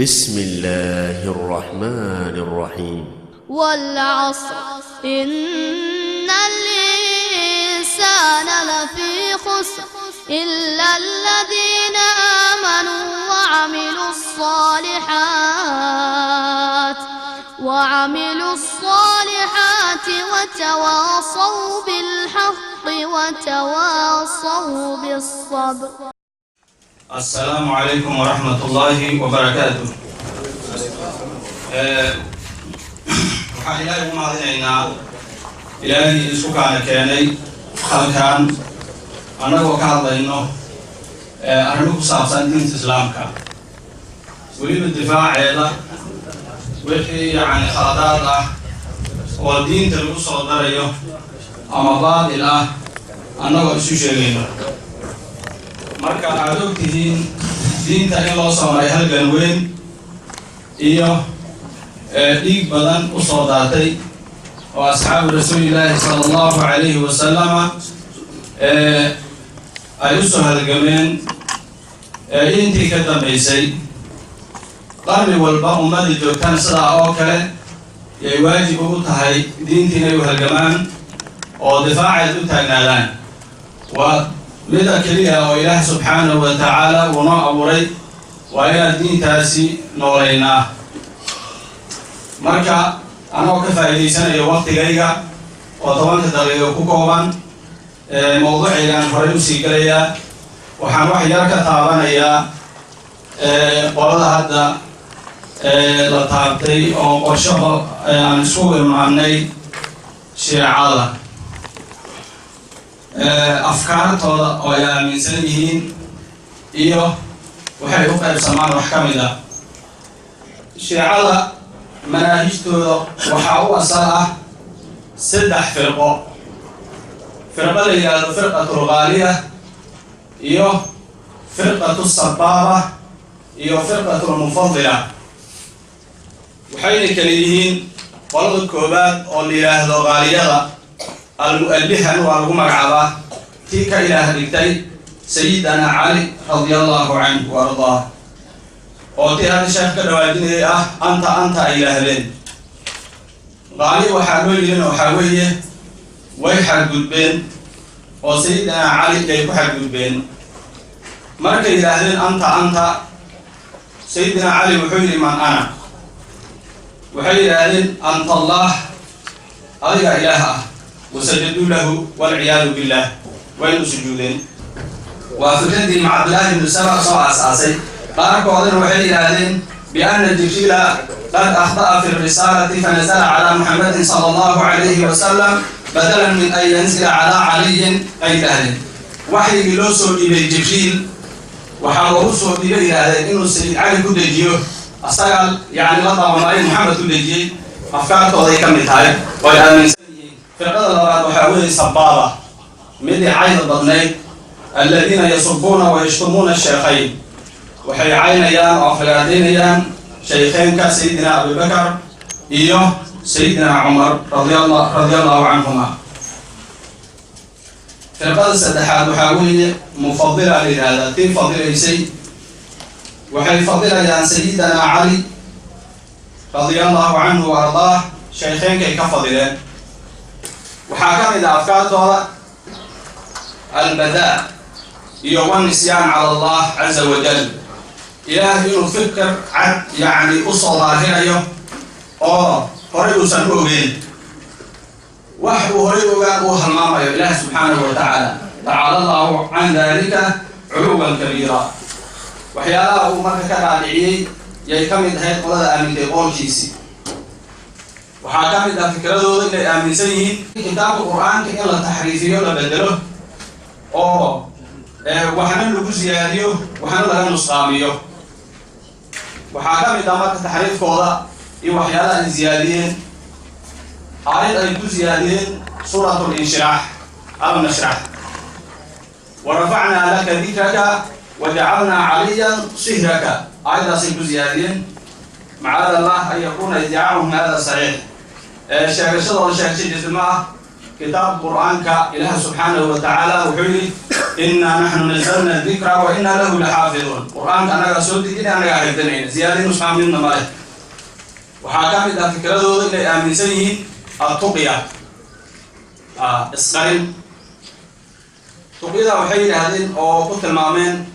بسم الله الرحمن الرحيم. والعصر إن الإنسان لفي خسر إلا الذين آمنوا وعملوا الصالحات وتواصوا بالحق وتواصوا بالصبر. السلام عليكم ورحمة الله وبركاته. Waxaan Ilaahay ugu mahadinaynaa Ilaahay isu kaana keenay halkan, annagoo ka hadlayno arrimo ku saabsan diinta Islaamka, weliba difaaceeda, wixii yacni khaladaad ah oo diinta lagu soo darayo ama baatil ah annagoo isu sheegayno. Marka aad og tihiin diinta in loo soo maray halgan weyn iyo dhiig badan u soo daatay, oo asxaabu Rasuulillaahi sala Allahu calayhi wasalama ay u soo halgameen intii ka dambaysay. Qarni walba ummadda joogtaan sidaa oo kale yay waajib ugu tahay diinta inay u halgamaan oo difaaceed u taagnaadaan. Waa mida keliya oo Ilaah subxaanahu wa tacaala uu noo abuuray, waa inaan diintaasi noolaynaa. Marka anagoo ka faa'iidaysanayo waktigayga oo 10-ka daqiiqo ku kooban, mawduucaygaan horay usii gelayaa. Waxaan wax yar ka taabanayaa qolada hadda la taabtay oo qorshaho aan isku imaanay, Shiicada, afkaartooda oo ay aaminsan yihiin iyo waxay u qaybsamaan. Wax ka mid ah Shiicada manaahijtooda waxaa u asal ah saddex firqo: firqo la yidhaahdo firqatu lghaaliya, iyo firqatu sabaaba, iyo firqatu lmufadila. Waxayna kala yihiin qolada koowaad oo la yidhaahdo Khaaliyada, almu'alihan waa lagu magacaabaa, tii ka ilaah dhigtay Sayidana Cali radia Allahu canhu wa ardaah, oo tii hadda sheekh ka dhawaajinayay ah, "Anta, anta" ay yidhaahdeen. Qaali waxaa loo yidhina waxaa weeye way xadgudbeen oo Sayidina Cali ay ku xadgudbeen markay yidhaahdeen "Anta, anta". Sayidina Cali wuxuu yidhi: "Man ana?" Waxay yidhaahdeen: "Anta Allah, adiga Ilaah ah." Wasajaduu lahu walciyaadu billah, waynu sujuudeen. Waa fikradii Cabdillaahi ibnu Saba soo aasaasay. Qaarkoodana waxay yidhaahdeen biana Jibriila qad akhطa'a fi risaalati fanazala calى Muxamadin sala Allahu alayhi wasalam badalan min an yanzila calaa Caliyin, ay yidhaahdeen. Waxyigii loo soo dhiibay Jibriil waxaa loogu soo dhiibay, yidhaahdeen, inuu Sayid Cali ku dejiyo, asagaa yani la dabamaray, Maxamed ku dejiyey. Afkaartooday ka mid tahay oo ay aaminsan yihiin. Firqada labaad waxaa weeye Sabaaba, midii cayda badnayd, aladiina yasubuuna wa yashtumuuna sheekhayn. Waxay caynayaan oo aflagaadaynayaan shaykheynka, Sayidina Abubakar iyo Sayidina Cumar radia Allahu canhuma. Firqada saddexaad waxaa weeye Mufadila la yidhaahdaa, tii fadilaysay. Waxay fadilayaan Sayidina Cali radia Allahu canhu wa ardaah, shaykheynkay ka fadileen. Waxaa ka mid ah afkaartooda albadaa iyo wanisyaan cala Allah caza wajal, Ilaah inuu fikir cad yacni usoo daahirayo oo horay uusan u ogeyn, wax uu horay ogaan uu halmaamayo Ilaah subxaanahu wa tacaala. Tacaala Allahu can dalika culuwan kabiira. Waxyaalaha uu marka ka dhaadhiciyey yay ka mid ahayd qolada aamintay qoolkiisii. Waxaa ka mid ah fikradooda inay aaminsan yihiin kitaabka Qur-aanka in la taxriifiyo, la bedelo, oo waxna lagu siyaadiyo, waxna laga nusqaamiyo. Waxaa ka mid ah marka taxriifkooda iyo waxyaalaha ay ziyaadiyeen aayad ay ku ziyaadiyeen suurat linshiraax: "Alam nashrax warafacnaa laka dikraka wajacalnaa caliyan sihraka". Aayaddaasay ku ziyaadiyeen. Macaada Allah an yakuuna iddicaahum hada saxiix. Sheegashadooda sheegasho jirta ma ah. Kitaabka Qur-aanka, Ilaah subxaanahu wa tacaala wuxuu yidhi: Innaa naxnu nazalna dikra wa innaa lahu laxaafiduun. Qur-aanka annagaa soo dejina, annagaa xifdinayna, ziyaadii nusxaa midna ma leh. Waxaa ka mid ah fikradooda inay aaminsan yihiin attuqya, isqarin. Tuqyada waxay yidhaahdeen oo ku tilmaameen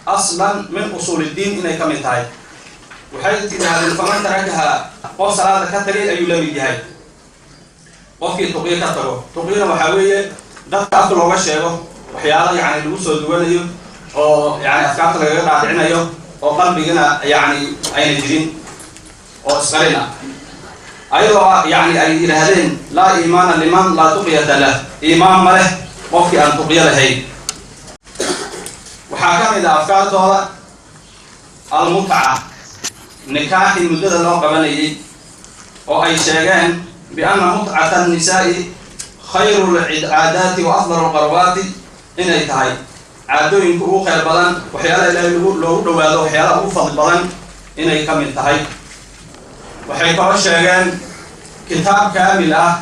aslan min usuul iddiin inay ka mid tahay. Waxay yidhaahdeen: faman tarakaha, qof salaada ka tagay ayuu la mid yahay qofkii tuqyo ka tago. Tuqyana waxaa weeye dadka afka looga sheego waxyaala yani lagu soo duwanayo oo yani afkaarta lagaga dhaadhicinayo oo qalbigana yani ayna jirin oo isqarin ah, ayadoo yani ay yidhaahdeen: laa iimaana liman laa tuqyata lah, iimaan ma leh qofkii aan tuqyo lahayn. Waxaa ka mid ah afkaartooda almutaca, nikaaxii muddada loo qabanayay, oo ay sheegeen bianna mutcata annisaa'i khayru lcaadaati wa afdal alqarbaati, inay tahay caadooyinka ugu khayr badan, waxyaalaha Ilaahay lagu loogu dhawaado waxyaalaha ugu fadli badan inay ka mid tahay. Waxay kaloo sheegeen kitaab kaamil ah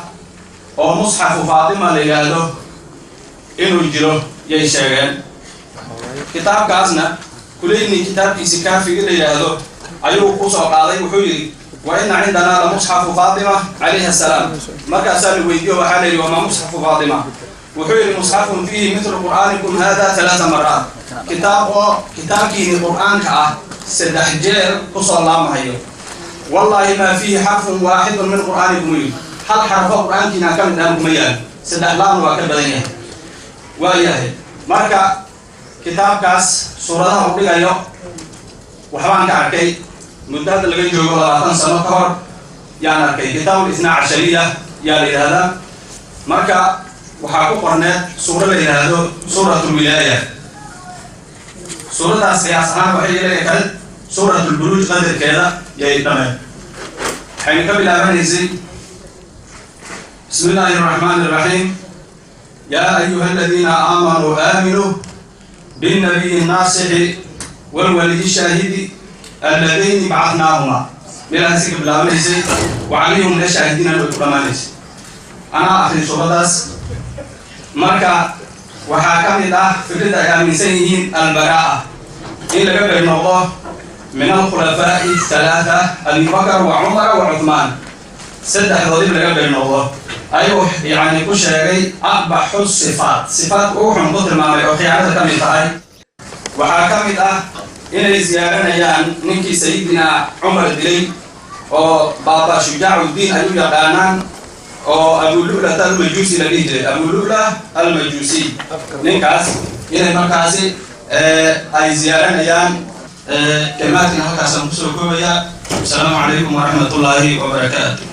oo Musxafu Faatima la yidhaahdo inuu jiro yay sheegeen. Kitaabkaasna Kuleyni kitaabkiisi Kaafiga la yidhaahdo ayuu kusoo qaaday. Wuxuu yidhi: wa ina cindanaa la musxafu Faatima calayha asalaam. Markaasaa la weydiiyo, waxaa la yidhi: wamaa musxafu Faatima? Wuxuu yidhi: musxafun fiihi mithlu qur'aanikum hada talaata maraat, kitaab oo kitaabkiini Qur'aanka ah 3 jeer kusoo laamahayo. Wallaahi maa fiihi xarfun waaxidun min qur'aanikum, yidhi, hal xarfo Qur'aankiina ka mid ah kuma yaal, 3 laamna waa ka badan yahay. Waa yahay. Marka kitaabkaas suuradaha uu dhigayo waxbaan ka arkay muddo hadda laga joogo 20 sano ka hor yaan arkay. Kitaabul Ithnaa Cashariya yaa la yidhahdaa. Marka waxaa ku qorneed suuro la yidhaahdo Suurat Lwilaaya. Suuraddaas qiyaas ahaan waxay leeyahay Suurat Lburuuj qadarkeeda yay dhameen. Waxayna ka bilaabanaysay: bismi illaahi araxmaani iraxiim, yaa ayuha aladiina aamanuu aaminuu binnabiyi nnaasixi walwaliyi shaahidi alladayni bacadnaahuma. Meelahaasi ka bilaabanaysay, wacalayhum la shaahidiina way ku dhammaanaysay. Anaa akri suuraddaas. Marka waxaa ka mid ah fikradda ay aaminsan yihiin albaraa'a, in laga beri noqdo min alkhulafaa'i thalaatha, Abi Bakar wa Cumara wa Cuthmaan, saddexdoodib laga beri noqdo, ayuu yani ku sheegay aqbaxu sifaat, sifaadka ugu xun ku tilmaamay oo khiyaanada ka mid tahay. Waxaa ka mid ah inay ziyaaranayaan ninkii Sayidina Cumar dilay oo Baaba Shujaacuddiin ay u yaqaanaan, oo Abulu'lat Almajuusi la dhihi jiray, Abulu'la Almajuusi. Ninkaas inay markaasi ay ziyaaranayaan. Kalimaadkina halkaasaan kusoo koobayaa. Asalaamu calaykum waraxmat ullaahi wabarakaatu.